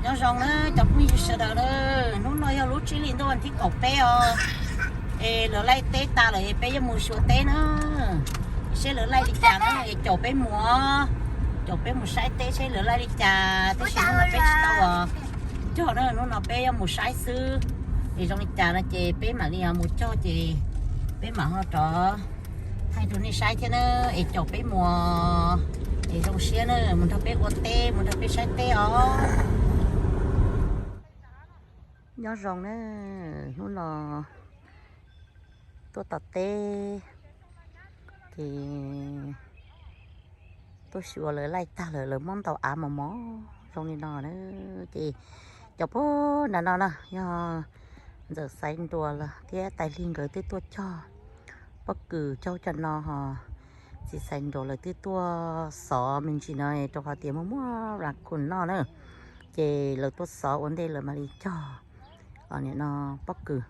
Nyob zoo na cov phooj ywg sawv daws na, hnub no yog lub tsib hlis ntuj vas thib kaum peb os, es lawv laij teb tas lawm es peb yuav mus xyuas teb na, seb lawv laij li cas na es caum peb mus, caum peb mus saib teb seb lawv laij li cas, tab sis hnub no peb tsis tau cog na, hnub no peb yuav mus saib xwb, es zoo li cas no ces peb mam li mus cog ces peb mam ho rov thaij rau nej saib thiab na, es caum peb mus, es zoo siab na mus nrog peb ua teb mus nrog peb saib teb os. Nyob zoo na, hnub no tuaj tom teb ces tuaj xyuas lawv laij tag lawm lawv muab ntau av mos mos zoo li no na, ces cov pab nram no na yog ntxawm Xaiv Nruas lawm thiab Tais Hli nkawd twb tuaj cog pob kws cog cov no ho, txiv Xaiv Nruas lawv twb tuaj xov me ntsis no rau qhov tias muaj muaj raccoon noj na, ces lawv tuaj xov ua ntej lawv mam li cog no pob kws,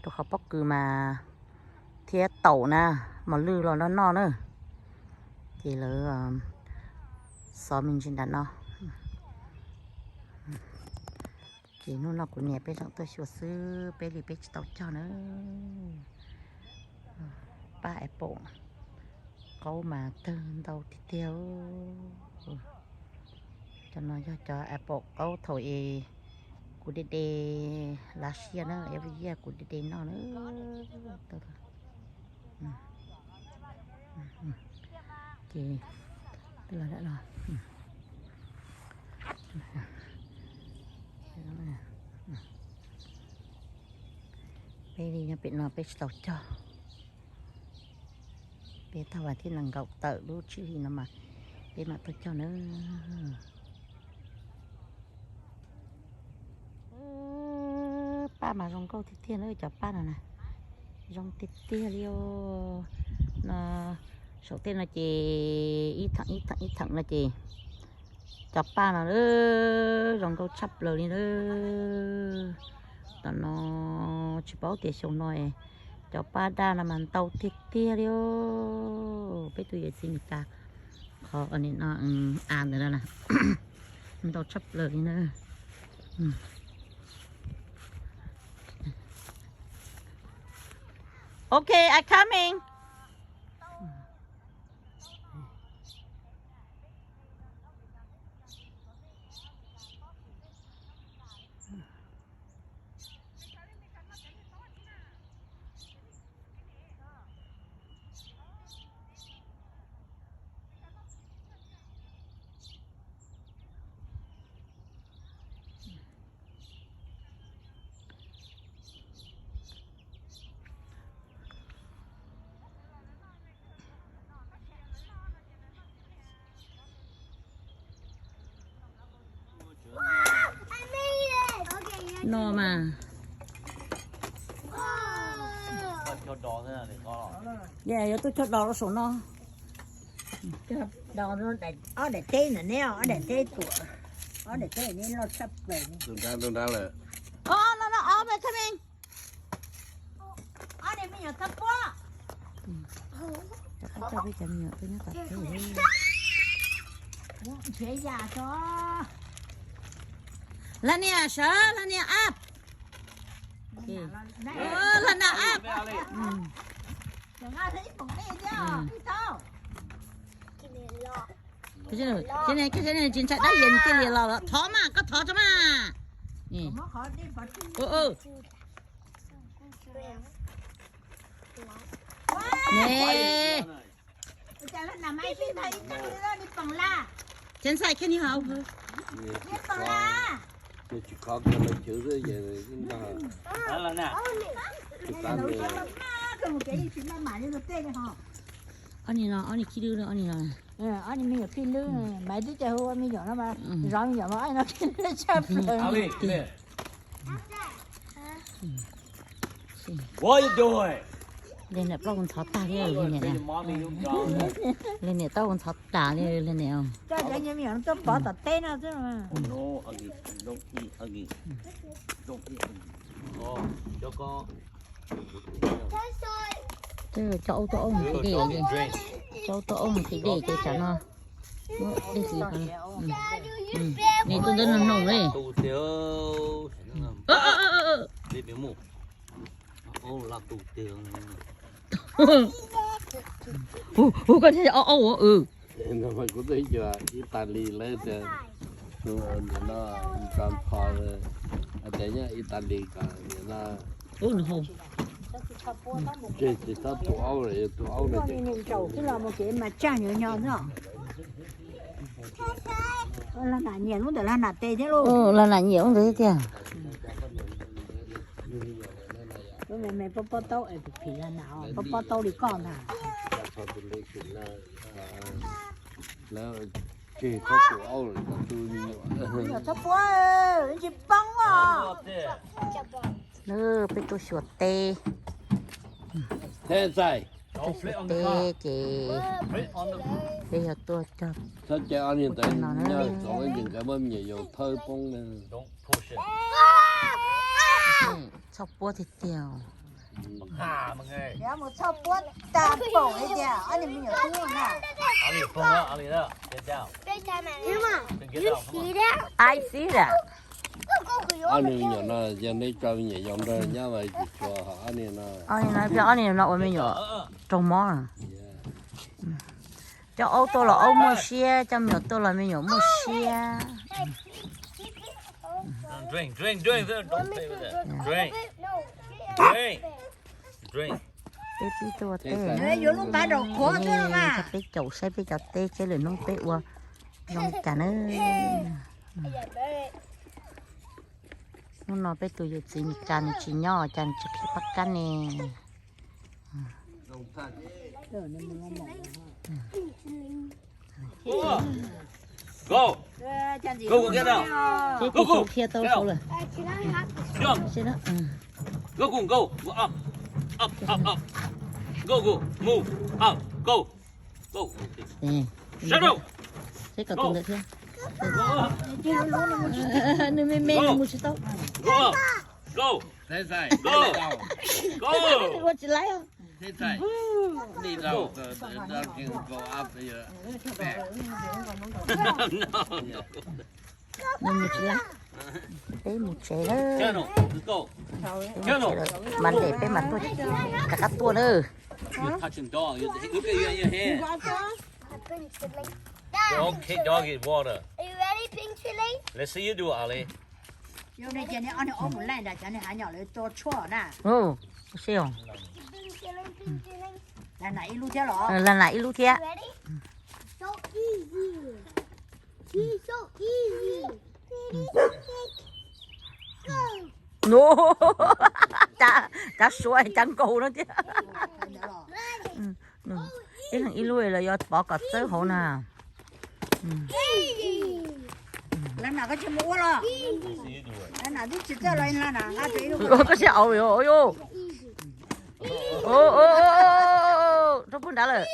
rau qhov pob kws mas thiab taum na, mos lwj los noj noj na, ces lawv xov me ntsis nram no. Ces hnub no kuv niam peb zaum tuaj xyuas xwb, peb li peb tsis tau cog na. Pab apple qaub mas tawg ntau tiag tiag. Cov no yog cov apple qaub thaum es kuv de de last year na, every year kuv de de noj na. Ces twb los no. Peb li nyob pem no peb tsis tau cog. Peb tag vas thib nees nkaum tawm lub tsib hlis no mas peb mam tuaj cog na. Paj mas zoo nkauj tiag tiag na, cov paj no na, zoo tiag tiag li os. No saum tej no ces ib theem ib theem ib theem no ces cov paj no zoo nkauj tshaj plaws li na. Tam no tsis paub tias xyoo no cov paj daj no mas ntau tiag tiag li os. Peb tus yawm txiv Mes Kas qhov no av ntawm no na, ntau tshaj plaws li na. Okay, I coming. No mas. Yuav tuaj cog dos rau saum no. Ob daim teb no ne, ob daim teb tuam, ob daim teb ne loj tshaj plaws. Ob no no ob me thaj me. Ob daim me nyuam thaj puab. Coj peb cov me nyuam tuaj nyob tom teb. Nrhiav yam tso. Laj niam sawv, laj niam ap. Laj niam ap. Tsis ntshai dab yas tiag li los thov mas, koj thov tso mas. Ne. Tsis ntshai, koj ni hauv. Ob ni no, ob ni khib lwb, ob ni no. Ob ni me nyuam khib lwb, Maiv twb cov hu ua me nyuam no mas, zov me nyuam mas ob ni no khib lwb tshaj plaws. Leej niam plaub hu ntxhov tag li, leej niam, leej niam tau hu ntxhov tas li leej niam. Coj cov me nyuam tuaj pov tom teb no xwb. Coj aub tuaj aub mus tiv dej, coj aub tuaj aub mus tiv dej ces tsam no Nws tuaj ntawm no no li. Hu koj thiaj ob ob ua. Kuv twb xyuas ib tas li lawm tias, no, John Paul, hais tias nyob ib tas li kom no, tseg tsis txhob tu aub lawm, yog tu aub lawm ces mas tsaj nyo nyo no. Lag nam nyiam lub ntawm lag nam tes thiab lauj. Lag nam nyiam lub ntawd thiab tiag. Lub me me pob pob taub es phim lag nam pob pob taub li koj ntag. Lawv tseg txhob tu aub lawm, tu me nyuam. Txhob pua, tsis poob os. Peb tuaj xyuas teb. Tuaj xyuas teb ces peb yog tuaj cog teb no na. Txhob puab tiag tiag. Txhob puab tag npaum li tias ob niag me nyuam tub na. I see that. Ob niag me nyuam no yog neb tso me nyuam yaus nrog nyob mas tsis tshua ho ob niag no. Ob niag no, ob niag no ua me nyuam raug mob. Coj aub tuaj los aub muaj siab, coj me nyuam tuaj los me nyuam muaj siab. Peb pib tuaj ua teb, peb caum saib peb cov teb seb lwm hnub peb ua zoo li cas na. Hnub no peb tus yawm txiv Mes Kas nws tsis nyob, cas nws tsis qhib pab kab ne. Seb peb tus qhia tau saud lawm. Seb kom tus ntawd thiab. Nws me me nws mus tsis tau. Nws ua tsis laib. Nws mus tsis laib. Peb mus tsev lawm. Peb mus tsev lawm, Monday peb mam tuaj, rov qab tuaj na. Yog nej cia nej ob niag ob mus laij nram cov niag hav nyom lawv tso tshuaj na. Lag nam ib lub thiab los? Lag nam ib lub thiab. Cav suav cav nkaus no thiab. Ib leeg ib lub los yuav pov kom txawb hauv na. Lag nam koj tsis mus ua los? Lag nam twb tsis txawj los lag nam nqa tus ib lub. Koj siab auv li, rau puag nrad lawm.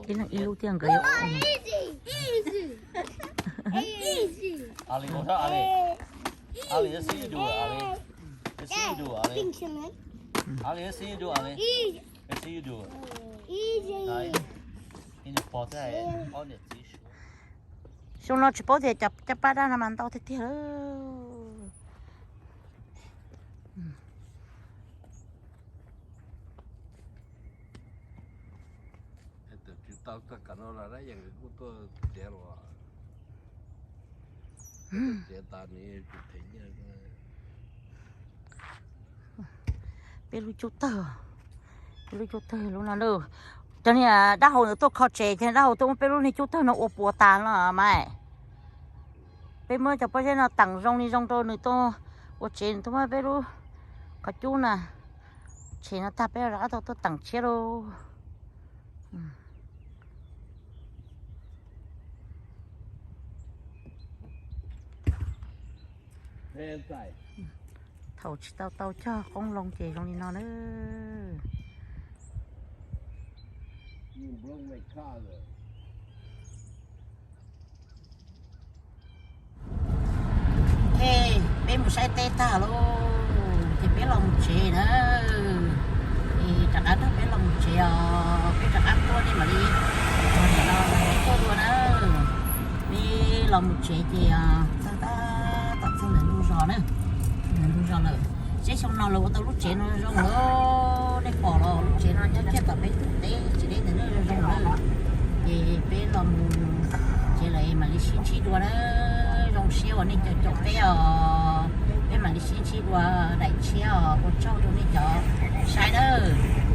Ib leeg ib lub thiab nkawd yuav. Xyoo no tsis paub tias cov paj dab no mas ntau tiag tiag. Tsis tau txog kam no los dab yees kuj tuaj txiav los, txiav tas nws tsis them nyiaj. Peb lub cub tawg, peb lub cub tawg lub no na. Cov niag dab hau ntawd tuaj kho tsev ces dab hau tuaj muab peb lub niag cub tawg no ua puas tas no mas. Peb muab cov pob zeb no teem zoo li zoo rau nws tuaj ua tsev, nws tuaj muab peb lub qhov cub na, tsev no tag peb rov qab tau tuaj teem tshiab lauj. Thaum tsis tau tau cog qoob loo ces zoo li no na. Ib leeg ib lub thiab nkawd yuav. Saib teb tag lauj, ces peb los mus tsev na. Es rov qab nrog peb los mus tsev os, peb rov qab tuaj nej mam li, tuaj dua na. Peb los mus tsev ces txog tab tom txog ntawm ntug zos na, ntawm ntug zos lawm. Seb xyoo no lawv ua tau lub tsev no zoo lawm, nej pom los lub tsev no nyob kiag tom peb tus teb tsis deb ntawm no zoo lawm. Ces peb los mus tsev lawm mam li sib ntsib dua na. Zoo siab uas nej caum caum peb os, peb mam li sib ntsib dua daim tshiab os, ua tsaug rau nej cov saib nawb.